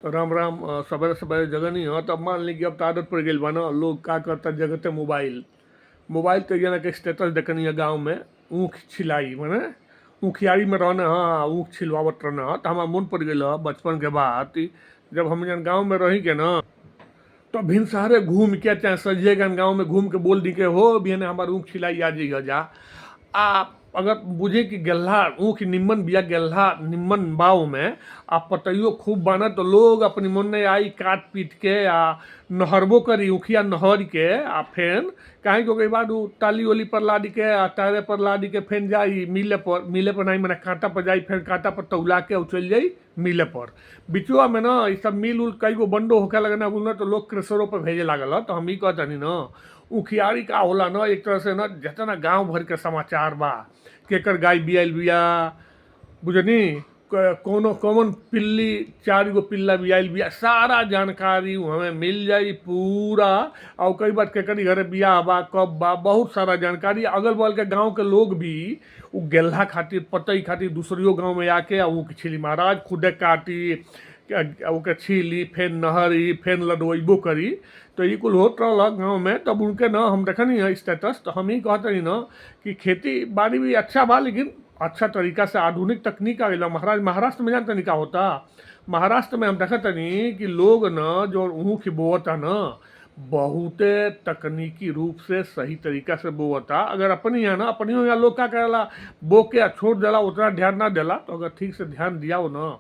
राम राम। सवेरे सवेरे जगनी ह तब मान ली कि अब त आदत पड़ गइल बा न। लोग का करता जगते मोबाइल मोबाइल त जना के स्टेटस देखनी ह गांव में ऊख छिलाई माने ऊखियारी में रहने ह, ऊख छिलवावत रहने ह। त हमार मन पड़ गइल ह बचपन के बात, जब हम जन गांव में रही के न तो भिनसहरे घूम के चाहे सझिए गन गांव में घूम के बोल दी के हो बिहने हमार ऊख छिलाई आ जइह जा। आ अगर बुझे कि गेल्हा ऊख निम्मन बिया, गेल्हा निम्मन बाव में आ पतइयो खूब बाना, तो लोग अपनी मन में आई काट पीट के आ नहरबो करी, ऊखिया नहर के। आ फेन काहे कि ओकरे बाद उ टाली ओली पर लाद के आ टायरे पर लाद के फेन जाई मिले पर, मिले पर नहीं माने कांटा पर जाई, फेन कांटा पर तौला के उ चल जाई मिले पर। बिचुआ में न ई सब मिल उल कई गो बंडो होखे लगे ना, तो लोग क्रेशरों पर भेजे लागल ह। तो हम ई कहतनी न उखियारी का होला न, एक तरह से न जितना गांव भर के समाचार बा, केकर गाय बियाइल बिया, बुझनी, कोनो कौन पिल्ली चार गो पिल्ला बियाइल बिया, सारा जानकारी हमें मिल जाई पूरा। और कई बार केकरी घरे बियाह बा, कब बा, बहुत सारा जानकारी। अगल बगल के गांव के लोग भी उ गेल्हा खातिर पतई खातिर दूसरियो गांव में आके आ ऊख छिली महाराज, खुदे काटी ओके छीली, फेन नहरी, फेन लदवैबो करी। तो ई कुल होत रहल गाँव में। तब उनके न हम देखनी है स्टेटस, तो हम ही कहतनी न कि खेती बाड़ी भी अच्छा बा, लेकिन अच्छा तरीका से आधुनिक तकनीक आ गइल महाराज। महाराष्ट्र में जानतनी का होता? महाराष्ट्र में हम देखतनी कि लोग न जो ऊख बोवता न, बहुते तकनीकी रूप से सही तरीका से बोवता। अगर अपनी यहाँ न, अपनियो यहाँ लोग का करेला, बो के आ छोड़ देला, उतना ध्यान ना देला। तो अगर ठीक से ध्यान दियाओ न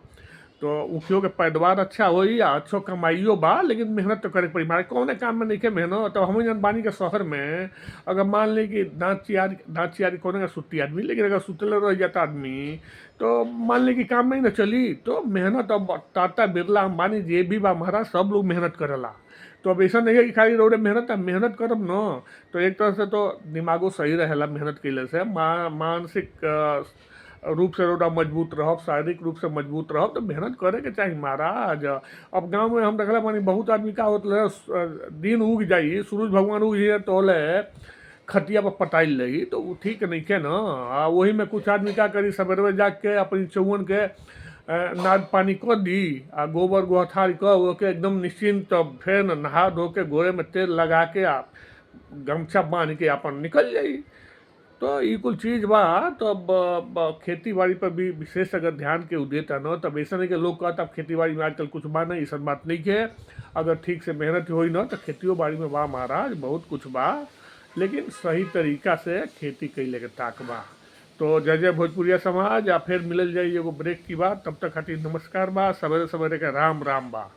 तो ऊखियो के पैदावार अच्छा होई आ अच्छो कमाइयो बा, लेकिन मेहनत तो करे के पड़ी महाराज। कौने काम में नइखे मेहनत? तो हम जन बानी के शहर में अगर मान ली कि दांत चियार, दांत चियारी कौने का सुती आदमी, लेकिन अगर सुतले रह जाता आदमी तो मान ली कि काम नहीं ना चली। तो मेहनत अब टाटा बिरला अंबानी जे भी बा महाराज, सब लोग मेहनत करेला। तो अब ऐसा नहीं है कि खाली रौरे मेहनत मेहनत करब न, तो एक तरह से तो दिमागो सही रहेला मेहनत कइले से, मानसिक रूप से रौदा मजबूत रहब, शारीरिक रूप से मजबूत रहब। तो मेहनत करे के चाही महाराज। अब गांव में हम देखले बानी बहुत आदमी का होत रहे, दिन उग जाई, सूरज भगवान उग जाई तो ले खटिया पर पटाइल रही, तो उ ठीक नइखे न। आ वही में कुछ आदमी का करी, सवेरे जाग के अपनी चौवन के नाद पानी क दी आ गोबर गोहथार क ओके एकदम निश्चिंत फेन नहा धो के गोरे में तेल लगा के आ गमछा बांध के अपन निकल जाई। तो ई कुल चीज बा। तो खेती बाड़ी पर भी विशेष अगर ध्यान के देता न, तब ऐसा नहीं कि लोग कहता अब खेती बाड़ी में आजकल कुछ बा नहीं, ऐसा बात नहीं है। अगर ठीक से मेहनत होई न तो खेतियो बाड़ी में बा महाराज, बहुत कुछ बा, लेकिन सही तरीका से खेती कैले के ताक बा। तो जय जय भोजपुरिया समाज। आ फिर मिलल जाई एगो ब्रेक की बात, तब तक खातिर नमस्कार बा, सवेरे सवेरे के राम राम बा।